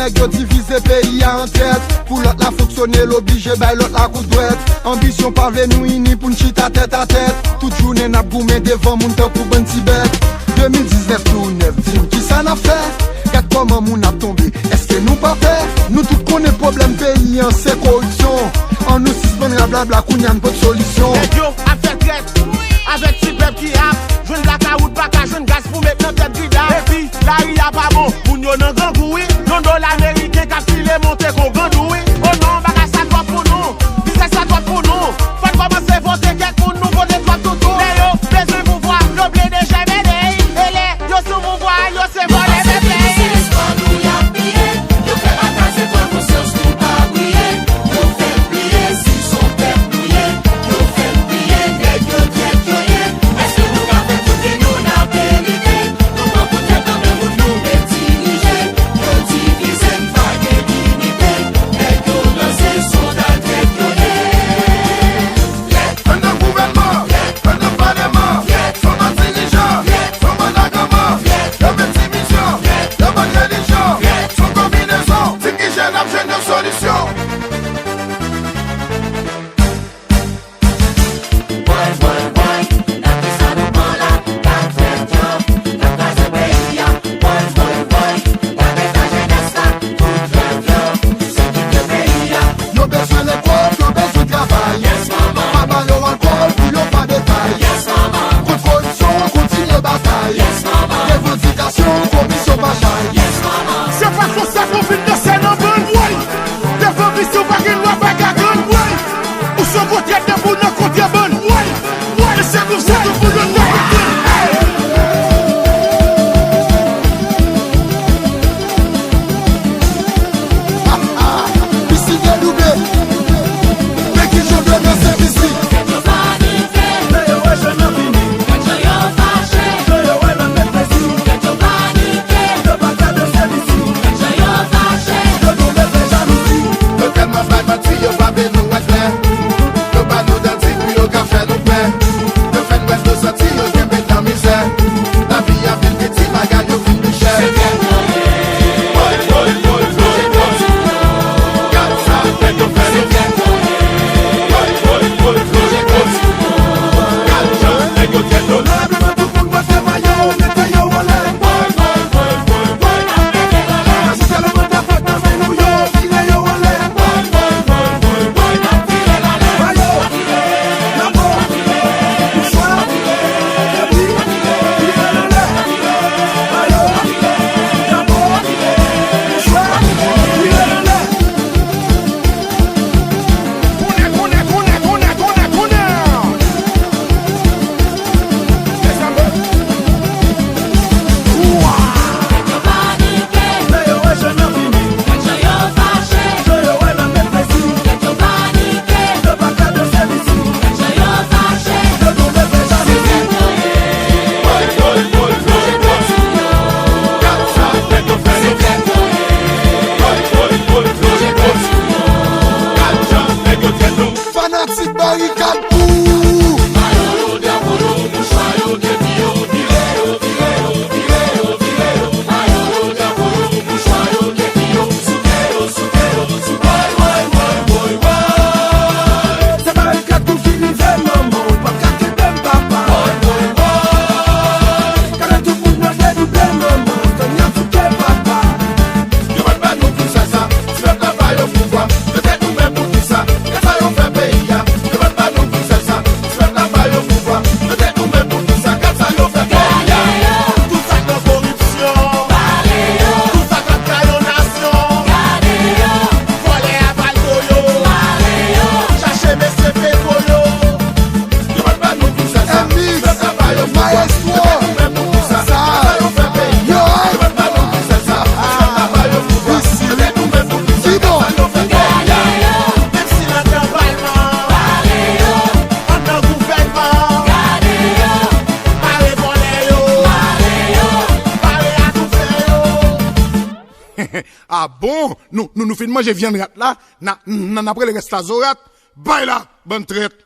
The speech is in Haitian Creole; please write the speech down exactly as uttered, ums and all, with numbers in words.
Nèg yo divize peyi a an tèt. Pou lòt la fonksyone, l oblije bay lòt la kout dwèt. Anbisyon pa vle nou ini pou n chita tèt a tèt. Tout jounen n ap goumen devan moun tankou bann ti bèt. De mil diznèf tou nèf, di m kisa n ap fè? Gad kòman moun ap tonbe, èske nou pa pè? Nou tout konnen pwoblèm peyi an se koripsyon. Ann nou sispann rablabla, kounye a n pot solisyon. Nèg yo ap fè trèt avèk ti pèp ki ap jwenn blakawout, pa ka jwenn gaz pou met nan tèt grida. Epi lari a pa bon, moun yo nan grangou wi. Yon dola meriken k ap file monte kon grandou wi. O non, bagay sa twòp pou nou, biznis sa twòp pou nou. Fò n kòmanse vote kèk moun, nou vote twòp toutou. Lè yo bezwen pouvwa, yo plede jèbèdèy. E lè yo sou pouvwa, yo se vòlè bèbèy. Anndan gouvènman, anndan palèman, fanm an dirijan, fanm an laganman, yo met division, yo ban religion, son konbinezon, di ki jan n ap jwenn yon solisyon. Yo bezwen lekòl, yo bezwen travay. Pa ba yo alkòl pou yo pa detay. Kont koripsyon, kontinye batay. Revandikasyon, komisyon pa chay. Se pa konsa nou vin danse nan bann, woy. Devan misyon pa gen lwa, pa ka grann, woy. Ou se kontrè debout nan kontrebann, woy. Woy, se konsa nou pou nou ta. Pisi de doube. Men ki jan de nan sèvis li. Yo tèlman bay manti, yo pa vle nou wè klè. Yo ba nou danti pou yo ka fè nou pè. Yo fè n wè nou santi yo kenbe nan mizè. Lavi a vin piti, bagay yo vin pi chè. Gad sa nèg yo fè nou. Gad jan nèg yo trèt nou. Onorableman, tout moun pote mayo, mete yo anlè. Ajoute le manda fòt nan men nou yo, vire yo anlè. Mayo, drapo, bouchwa, epi vire anlè. Mayo, drapo, bouchwa, vire anlè. Kounye, kounye, kounye, kounye, kounye, kounye. Mezanmi. Oua! Fanatik Barikad pou ou! Se Barikad nou ki rive, manman, ou pa ka kenbe m, papa. Gade tout moun nan dedouble, manman, kounye a fouke, papa. Yo pa ban nou pou sa, sa. Ti pèp la ba yo pouvwa, yo te goumen pou kisa? Gad sa yo fè peyi a. Yo pa ban nou pou sa, sa. Ti pèp la ba yo pouvwa, yo te goumen pou kisa? Gad sa yo fè peyi a. Tout sa k nan koripsyon, tout sa k ap kay yon nasyon, vòlè a pral do yo, chache mesye petwo yo. Yo pa ban nou pou sa, sa. Pèp la ba yo pouvwa, yo te goumen pou kisa? Gad sa yo fè peyi a. Yo pa ban nou pou sa, sa. Pèp la ba yo pouvwa, yo te goumen pou kisa? Gad sa yo fè peyi a. Menm si l anndan palman, anndan gouvènman, mare vòlè yo, mare atoufè yo. A bon? Nou, nou, nou fin manje vyann rat la, n a, n a, n ap rele rès la zo rat? Bay la, bann trèt!